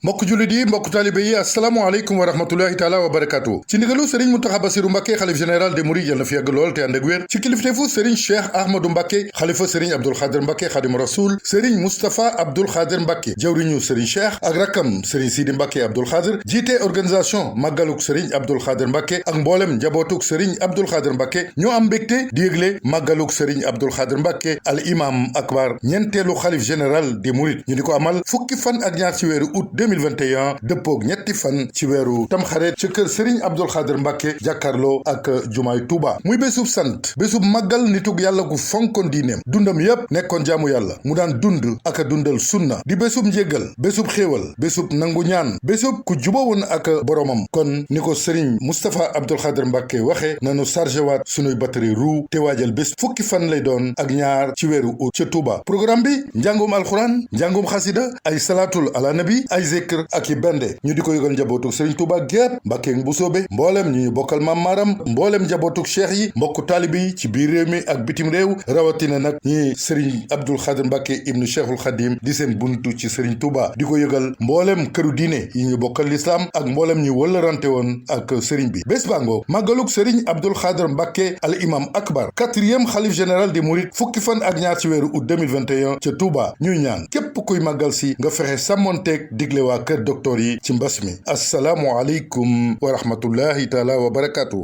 mbokk jullit yi mbokk taalibe yi asalaamaaleykum wa rahmatullahi taala wa barakatu ci ndigalu sëriñ Mountakha Bassirou Mbacké xalif général des mourides yal na fi yàgg lool te ànd ak wér ci kilifteefu sëriñ Cheikh Ahmadou Mbacké xalifa sëriñ Abdoul Khadir Mbacké Khadim Rasoul sëriñ Moustapha Abdoul Khadir Mbacké jawriñu sëriñ Cheikh ak rakkam sëriñ Sidi Mbacké Abdoul Khadir jiite organisation màggaluk sëriñ Abdoul Khadir Mbacké ak mboolem njabootuk sëriñ Abdoul Khadir Mbacké ñoo am mbégte di yëgle màggaluk sëriñ Abdoul Khadir Mbacké al imam akbar ñeenteelu xalif général des mourides ñu di ko amal fukki fan ak ñaar ci weeru août 2021 dëppoog ñetti fan ci weeru tamxarit ci kër Serigne Abdoul Khadir Mbacké jàkkaarloo ak jumaay Touba muy bésub sant bésub màggal nitug yàlla gu fonkoon diineem dundam yépp nekkoon jaamu yàlla mu daan dund ak a dundal sunna di bésub njéggal bésub xéewal bésub nangu ñaan bésub ku jubawoon ak boromam kon ni ko Serigne Moustapha Abdoul Khadir Mbacké waxe nanu chargé waat sunuy batterie ruu te waajal bés fukki fan lay doon ak ñaar ci weeru août ca Touba programme bi njàngum alxuraan njàngum xasida ay salaatul ala nabi ay zikr ak i bende ñu di ko yëgal njabootuk Serigne Touba gépp Mbacké Mbusoobe mboolem ñu bokkal Maam Maram mboolem njabootuk cheikh yi mbokku taalibe yi ci biir réew mi ak bitim réew rawatina nag ñi Serigne Abdoul Khadir Mbacké ibnu Cheikhul Khadim di seen buntu ci Serigne Touba di ko yëgal mboolem këru diine yi ñu bokkal l'islam ak mboolem ñu wëllarante woon ak Serigne bi bés bango màggaluk Serigne Abdoul Khadir Mbacké al imam akbar 4e xalif général des mourides fukki fan ak ñaar ci weeru août 2021 ca Touba ñuy ñaan képp kuy màggal si nga fexe sàmmonteeg digle waa kër docteur yi ci mbas mi asalaamu aleykum wa rahmatullahi taala wa barakatuh